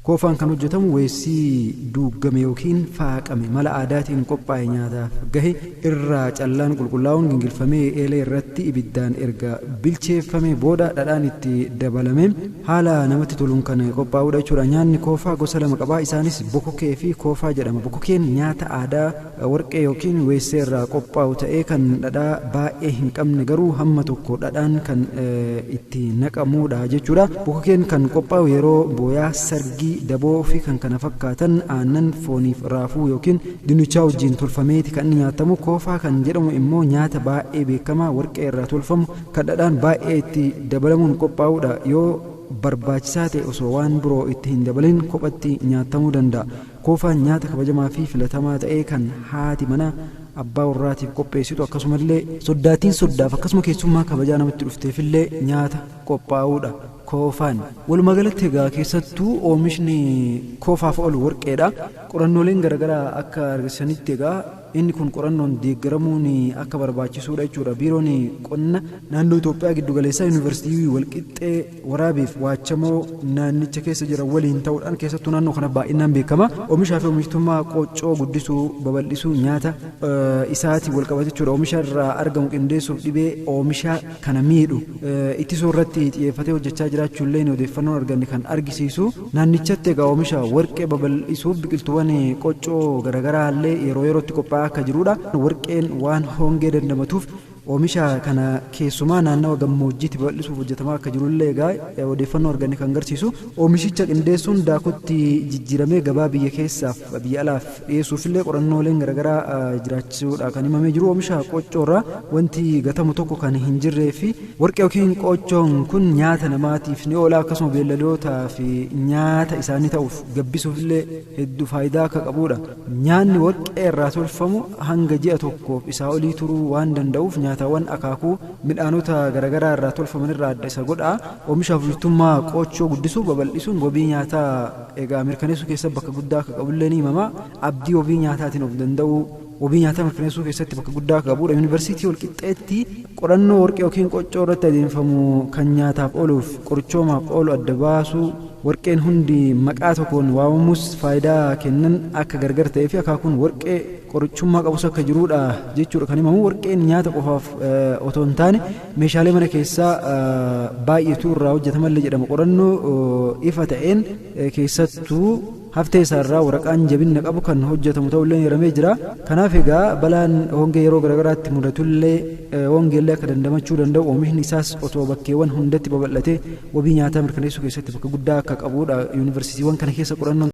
Koofaan kan hojjetamu weessii duuggame yookiin faaqame mala aadaatiin qophaa'e nyaataaf gahe irraa callaan qulqullaa'uun gingilfamee eelee irratti ibiddaan erga bilcheeffame booda dhadhaan itti dabalame haala namatti toluun kan qophaa'udha jechuudha. Nyaanni koofaa gosa lama qaba. Isaanis bokokee fi koofaa jedhama. Bokokeen nyaata aadaa warqee yookiin weessee irraa qophaa'u ta'ee kan dhadhaa baay'ee hin qabne garuu hamma tokko dhadhaan kan itti naqamudha jechuudha. Bokokeen kan qophaa'u yeroo booyaa, sargii, daboo fi kan kana fakkaatan aannan fooniif raafuu yookiin dinnichaa wajjin tolfameeti kan inni nyaatamu. Koofaa kan jedhamu immoo nyaata baay'ee beekamaa warqee irraa tolfamu kan dhadhaan baay'ee itti dabalamuun qophaa'udha. Yoo barbaachisaa ta'e osoo waan biroo itti hin dabalin kophatti nyaatamuu danda'a. Koofaan nyaata kabajamaa fi filatamaa ta'ee kan haati mana abbaa warraatiif qopheessitu, akkasumallee soddaatiin soddaaf, akkasuma keessummaa kabajaa namatti dhufteefillee nyaata qophaa'uudha. Koofaan walumaa galatti egaa keessattuu oomishni koofaaf oolu warqeedha. Qorannooleen garaagaraa akka argisanitti egaa inni kun qorannoon deeggaramuun akka barbaachisuudha jechuudha. Biiroon qonna naannoo Itoophiyaa giddugaleessaa Yuunivarsiitii Walqixxee Waraabeef Waachamoo naannicha keessa jiran waliin ta'uudhaan, keessattuu naannoo kana baay'inaan beekama. Oomishaa fi oomishtummaa qoccoo guddisuu, babal'isuu, nyaata isaatiin wal qabate jechuudha. Oomisha irraa argamu qindeessuuf, dhibee oomisha kana miidhu ittisuu irratti xiyyeeffatee hojjechaa jiraachuu illee odeeffannoon arganne kan argisiisu. Naannichatti egaa oomisha warqee babal'isuuf biqiltuuwwan qoccoo garaagaraa illee yeroo yerootti qophaa'aa akka jirudha. Warqeen waan hongee dandamatuuf oomisha kana keessumaa naannawa gammoojjiitti babal'isuuf hojjetamaa akka jirullee egaa odeeffannoo arganne kan agarsiisu. Oomishicha qindeessuun daakutti jijjiiramee gabaa biyya keessaaf biyya alaaf dhiyeessuufillee qorannooleen garaagaraa jiraachisuudha kan himamee jiru. Oomisha qoccoorraa wanti gatamu tokko kan hin jirree fi warqee yookiin qoccoon kun nyaata namaatiif ni oola, akkasuma beelladootaa fi nyaata isaanii ta'uuf gabbisuufillee hedduu faayidaa akka qabudha. Nyaanni warqee irraa tolfamu hanga ji'a tokkoof isaa olii turuu waan danda'uuf nyaatawwan akaakuu midhaanota garaagaraa irraa tolfaman irraa adda isa godha. Oomisha oomishtummaa qochoo guddisuu babal'isuun wabii nyaataa egaa mirkaneessuu keessatti bakka guddaa akka qabullee ni himama. Abdii wabii nyaataatiin of danda'uu, wabii nyaataa mirkaneessuu keessatti bakka guddaa akka qabudha. Yuunivarsiitii Walqixxeetti qorannoo warqee yookiin qoccoo irratti adeemfamu kan nyaataaf ooluuf qorichoomaaf oolu adda baasuu, warqeen hundi maqaa tokkoon waamamus faayidaa kennan akka gargar ta'ee fi akaakuun warqee qorichummaa qabus akka jirudha jechuudha kan himamu. Warqeen nyaata qofaaf otoo hin taane meeshaalee mana keessaa baay'eetu irraa hojjetamallee jedhama. Qorannoo ifa ta'een keessattuu haftee isaarraa waraqaan jabina qabu kan hojjetamu ta'ullee hiramee jira. Kanaaf egaa balaan hongee yeroo garaagaraatti mudatullee hongeellee akka dandamachuu danda'u, oomishni isaas otoo bakkeewwan hundatti babal'atee wabii nyaataa mirkaneessuu keessatti bakka guddaa akka qabudha. Yuunivarsiitiiwwan kana keessa qorannoon